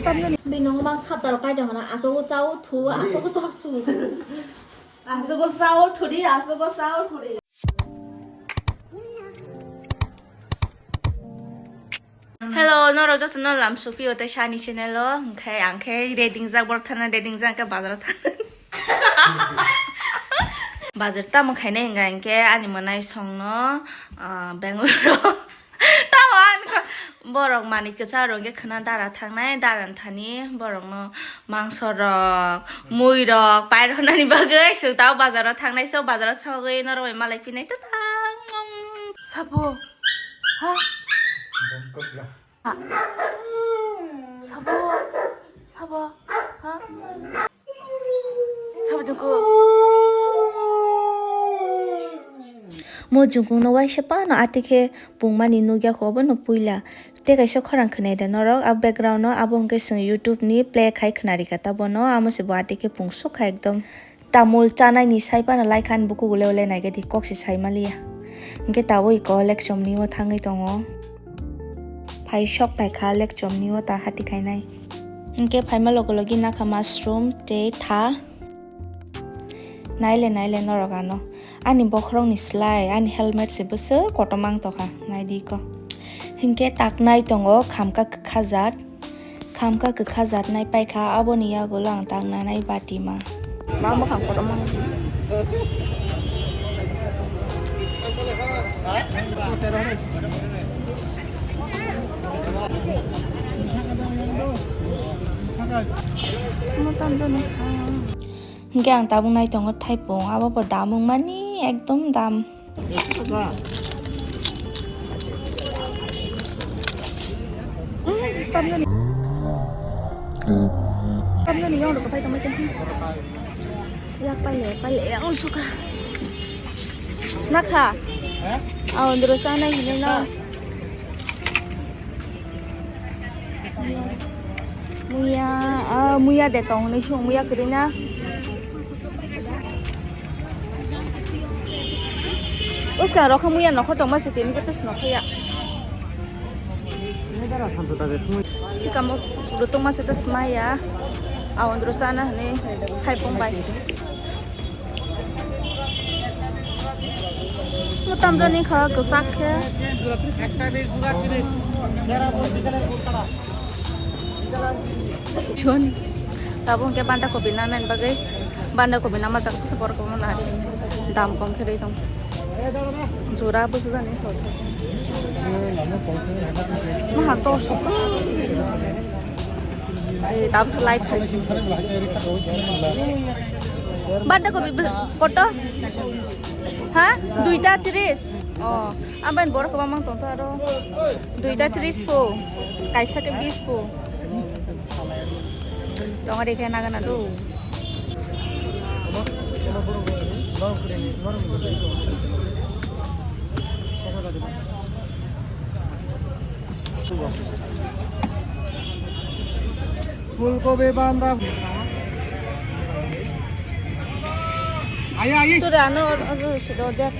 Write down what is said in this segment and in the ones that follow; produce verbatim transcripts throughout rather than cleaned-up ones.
Bini nongo mang sapta rok kai tongkha na, aswk o chao thu, aswk o chao thu. Aswk o chao thudi, aswk o chao thudi. Hello, norok joto no lam sukpio tei sani channel o, hwnkhe ang khe ready wngjak, borok thana ready wngjak, hwnkhe bazar o thang. Bazar tamo khainai hwnkha hwnkhe ani mwnai songno, ah, Bangalore o. Tamo ani kho-, borok manwi kwcharo hwnkhe khwna dara thangnai, dara thani borokno mangso rok, mui rok pairwnani bagwi chwng tamo bazar o thangnai, so bazar o thangwi norok bai malai phinai ta ta. Sabo. Ha? Sabo. Sabo. Ha? Sabo jungkung. Mo jungkung no waisa pano ati khe pungmani nukya kho, obo no puila. Tei kaisa khorang khwnai da norok a background no, abo hwnkhe chwng YouTube ni play khai khwnarikha ta bono, amo se bo ati khe pung sukha ekdom. Tamul chanai ni sai phano laikha ani bukugo le ole naigadi kok se sai maliya. Hwnkhe tabuk iko lekchom ni o thangwi tongo. Phai sok paikha lekchom ni o ta hati khainai. Hwnkhe phaima logo logi nakha mushroom tei tha. Naile naile norok ano. Ani bokhorok ni slai ani helmet se bwswk kotorma wng tongkha. Naidi iko. Hwnkhe taknai tongo khamka kwkha jat. Khamka kwkha jatnai paikha, aboni yagulo ang taknanai batima. Ma mwkhang kotorma. Hwnkhe ang tabuk nai tongo thaipung, abo bo dam wngmani ekdom dam. Tamjani. Tamjani yang udah kapai tamai kan. Ya pale pale yang suka. Nakha. Aw, ndro sana hini na. Muya, ah, muya de tong ni sung muya kiri na. Uska rokha muya nokho tongma se tini kete snokhaya. Sikamo rutungma se ta smaya. Aw ndro sana hini thaipung bai. Mutam jani kha kwchak khe. Chun. Tabuk hwnkhe banda kopi nanani bagwi. Banda kopi nama jak se borok kwbangma nari. Dam kom khe rwi tong. Jora bwsajani sor. Maha tor sokha. Ei, tabuk se light khaisi. Banda kopi bw-, koto? Ha? Duita tris? Oh, ang bai borok kwbangma tongtha aro. Duita tris po. Kaisa khe bis po. Tong ari khe nagana do. Fulkobi banda. Ayo, ayo. Tore ano, ano, sido de.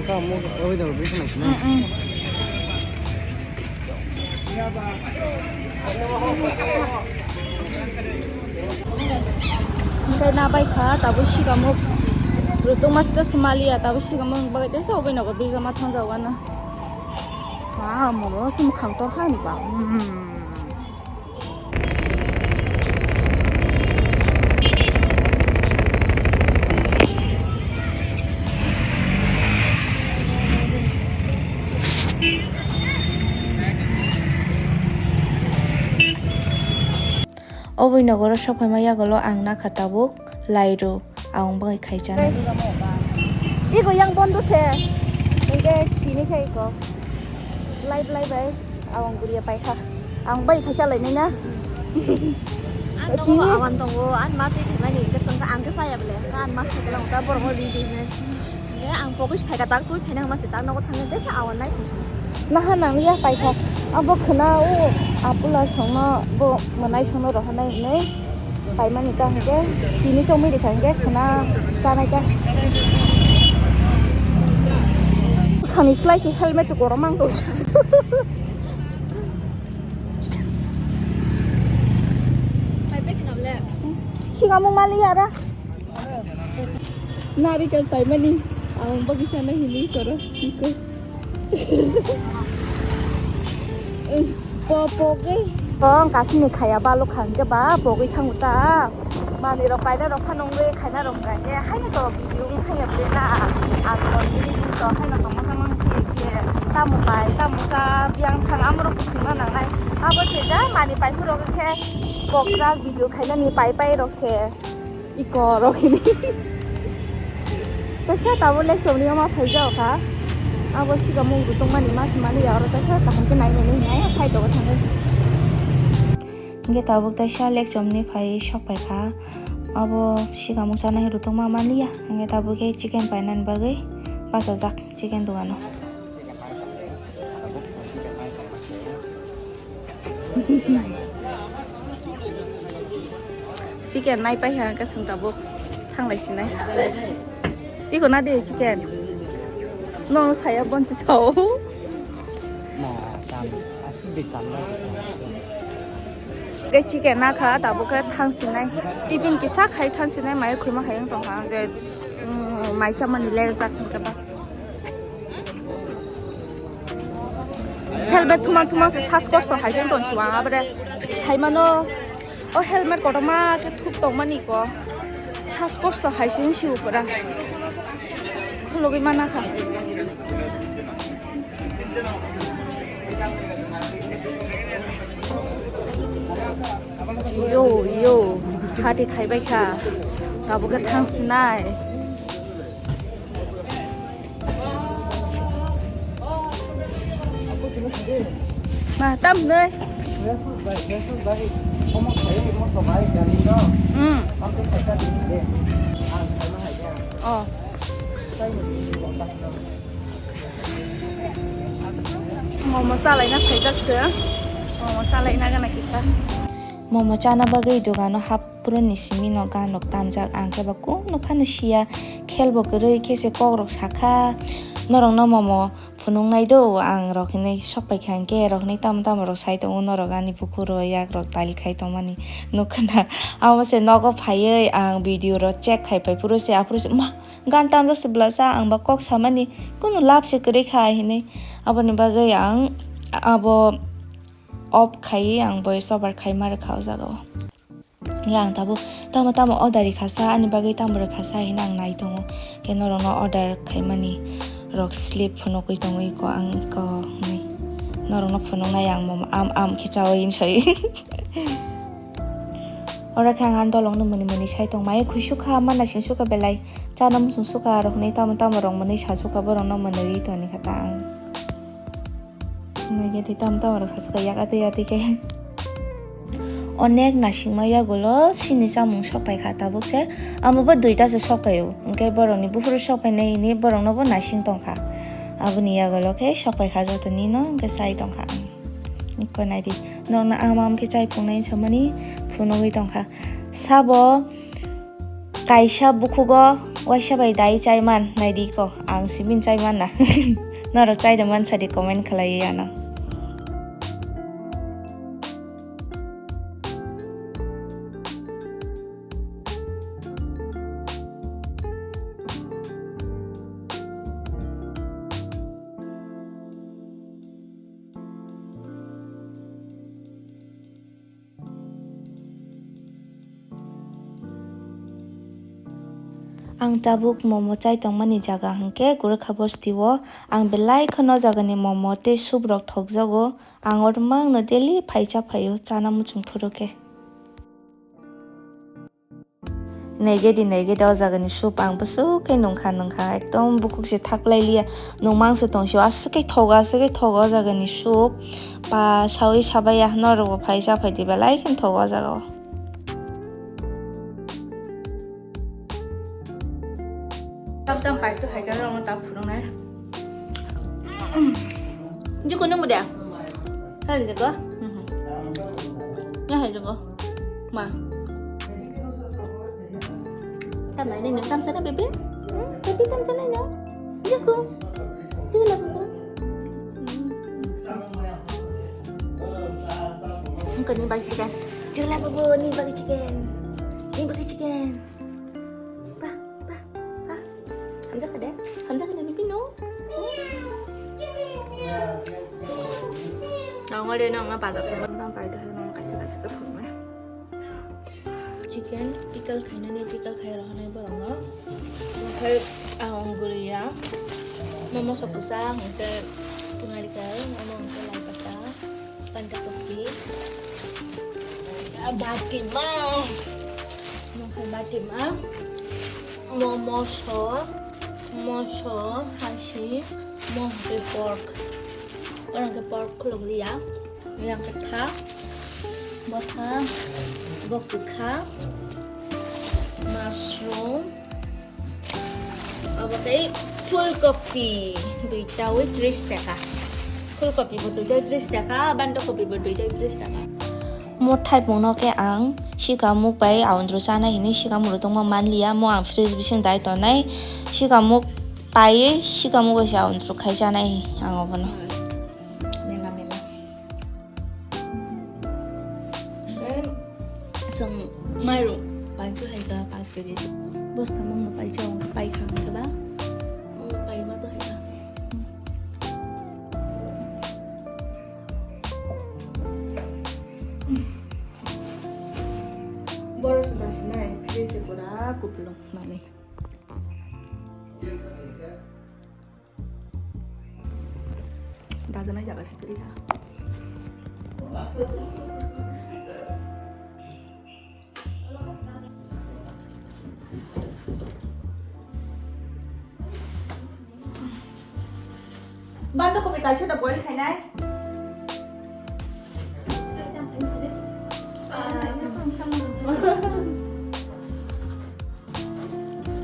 Kamu, oh, itu, bisa naik, nah. Mm-mm. Hwnkhe nabai kha, tabuk sikamo rutungma se ta swmaliya, tabuk sikamo bagwi teisa obwi nogo bridge-o ma thangjago ano. Wow, mono se mwkhang torkha ani ba. Hmm. Obwi nogoro sok phaima yagulo ang nakha tabuk lairu. Ang bai khaijana. Iko yang bondo se. Hingke tini khe iko. Lai lai bai. Ang guriya pai kha. Ang bai khaisa lai nai na. Ang tongo, tini awan tongo. Ang ma twi thangmani hingke chwngkha ang khe saya bele. Ang mas khaikhe lang ta borok no ri di hinai. Hingke ang pokis phaikha tak twi phaina ma se tak nogo thangna jesa awan nai khaisa. Naha nang ya pai kha. Abo khwna o apula songno bo mwnai songno rohornai hinui. Paimani ta hingke tini chongmui rikha hingke khwna chanai ta. Khani slai si helmet se korom ang tong. Sikamung mali ara. Narikal paimani. Ang bagisa na hini koro. Iko. Popok eh. Kong kasini khaya balok khan ke ba pogwi thango ta. Mani rok paina rok khan ongwi khaina rok kha ke haino to video wng khaya bena. Ang to ini ni to haino to masa mang khe je. Tamo pai tamo sa biang thang amrok kuthuma nangnai. Abo se ja mani pai phuru khe kokjak video khainani pai pai rok se. Iko rok hini. Kaisa tabuk lekchomni ma phaijao kha. Abo sikamung rutong mani ma simani ya oro kaisa kaham khe nai nai nai nai sai togo thangwi. Hingke tabuk taisa lekchomni phai sok pai kha. Abo sikamung sanai rutong ma maliya. Hingke tabuk khe chicken painani bagwi bachajak chicken dogano. Chicken nai pai kha, hwnkhe chwng tabuk thanglai sinai. Iko na de chicken. No saya bonsi sao. Tei chicken na kha tabuk khe thang sinai. Tiffin kisa khai thang sinai, mai khulma khai wng tong kha je, mm, mai chamani lerjak hwnkhe ba. Helmet thuma thuma se sas kosto hai se ton siwang abore. Saimano o helmet kotorma khe thuk tongmani ko sas kosto hai se siu pura. Khulugwi mana kha. Yo, yo, hati khaibai kha. Tabuk khe thang sinai. Ma, tam noi. Hmm. Oh. Momo salaina phaijak se. Momo salaina gana kisa. Momo chana bagwi dogano hap. Puruni simi no gan rok tamjak, ang khe ba kunu phano siya, khel bo kwrwi khe se kok rok sakha, norok no momo phunuk nai do, ang rok hinui sok pai kha, hwnkhe rok hinui tamo tamo rok sai tongo, norok ani bukhuk rok yak rok tail khai tongmani nukha na. Amo se nogo phaiwi ang video rok check khai pai phuru se, aphuru se ma gan tamjak se bwlasa, ang ba kok samani kunu lab se kwrwi kha hinui, aboni bagwi ang abo off khaiwi ang voice over khai ma rwkha o jaga o. Hingke ang tabuk tamo tamo order rikha sa, ani bagwi tamo rwkha sa hino ang nai tongo. Khe norokno order khaimani rok slip phunugwi tongwi ko ang iko hwnwi. Norokno phunuknai ang momo am am khe chawi hinwi sawi. Oro khe ang ani dolongno mwnwi mwnwi sai tong mai, khwi sukha, ma naising sukha belai, chana muchung sukha, aro hwnwi tamo tamo rok mwnwi sa sukha, borokno mwnwi ri toni kha ta ang. Nai khe tei tamo tamo rok sa sukha yak atwi atwi khe. Onek naisingma yagulo chini chamung sok pai kha tabuk se. Amo bo duita se sok pai o. Hwnkhe borokni buphuru sok painai hwnwi borokno bo naising tong kha. Aboni yagulo khe sok pai kha jotoni no hwnkhe chai tong kha. Hwnkhe nai di. Norokno am am khe chai phunuknai samani phunugwi tong kha. Sabo. Kaisa bukhugo waisa bai dai chaiman naidi ko, ang sibin chaiman na. Norok chaida mansa di comment khlaiwi ano. Ang tabuk momo chai tongmani jaga hwnkhe Gorkha bosti o. Ang belai kheno jagani momo tei soup rok thokjago. Ang oro mangno daily phaicha phaio chana muchung phuru khe. Naigedi naigedi o jagani soup ang bwswk khe nungkha nungkha ekdom bukhuk se thaklai liya. Nungmang se tongsio aswk khe thogo aswk khe thogo o jagani soup. Pa sawi sabaiya norokbo phaicha phaidi belai kheno thogo o jaga o. Tam tam pai to hai khe rong tam phunuknai. Jiko nung dia? Hai jiko? Mhm. Ya hai jiko. Ma. Tam nai ni tam sana baby? Hmm? Baby tam sana no? Jiko. Jiko la baby. Hmm. Wngkha ni bagwi chicken. Chwla babu ni bagwi chicken. Ni bagwi chicken. Pa, pa, pa. Hamjak de. Hamjak de ni pino. Nang ore nang na bazar ko nang pai de nang kaisa kaisa ko phung. Chicken pickle khainani pickle khai rohonai borokno. Omokhai ang guriya. Momo sopusa hwnkhe ngarikal, omo hwnkhe lai pata. Banda kopi. Batima. Nokha batima. Mo moso. Moso. Hasi. Mo ke pork. Orang ke pork kuluk liya. Yang ketha. Botha. Bok kha. Mushroom. Obo tei full kopi duita wi tris taka. Full kopi bo duita tris taka, banda kopi bo duita tris taka. Mo thaipung no khe ang sikamuk bai aundru chana hini sikamuk rutungma manliya, mo ang fridge bising dai tonai, sikamuk paiwi sikamuk bai se aundru khai chanai ang obono. Mela mela. Em, chwng mairum pai khe hai kha, paanch kg. Bwskang mungno pai chwng pai kha hwn khe ba. Mungno pai ma to hai kha. Borok se nasinai, fridge se pura kupulung manwi. Dajanai jaga se kwrwi kha. Banda kopi kaisa da boil khainai.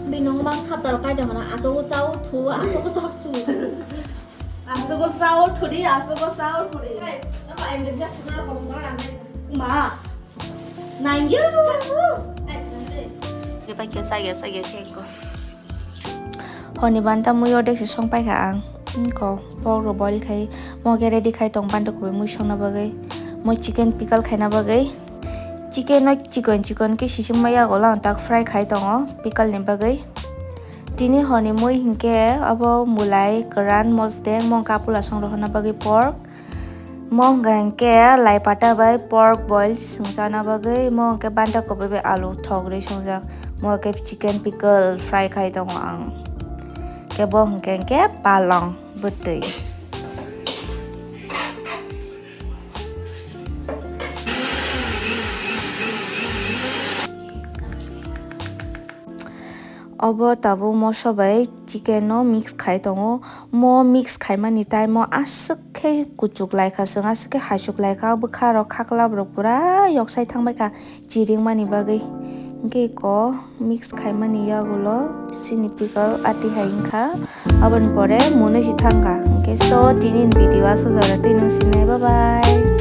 Bini nokmang sapta rok kai tongmani, aswk o chao thu, aswk o chao thu. Aswk o chao thudi, aswk o chao thudi. Ma. Nangyo. Pai khe sagya sagya khe ko. Honi banta mui ordek se song pai kha ang. Ko pork rok boil khai, mo khe ready khai tong banda kopi mui songna bagwi. Mo chicken pickle khaina bagwi. Chicken no chikon chikon khe sisingma yago lang tak fry khai tongo pickle ni bagwi. Tini horni mui hinkhe abo mulai kwran mosdeng mo kapula song rohorna bagwi pork. Mo hwnkha hinkhe lai pata bai pork boil songchana bagwi, mo hinkhe banda kopi bai alu thok rwi songjak, mo hinkhe chicken pickle fry khai tongo ang. Khe bo hinkhe hinkhe palong bwtwi. Obo tabuk moso bai chicken no mix khai tongo. Mo mix khaimani time o aswk khe kuchuk laikha, chwng aswk khe hachuk laikha. Bwkha rok khaklap rok pura yoksai thangbaikha chiring mani bagwi. Hwnkhe eko mix khaimani yagulo chini pickle ati hai wngkha. Aboni pore mwnwi se thangkha. Hwnkhe so tini ni video aswk jora twi nung sinai, bye bye.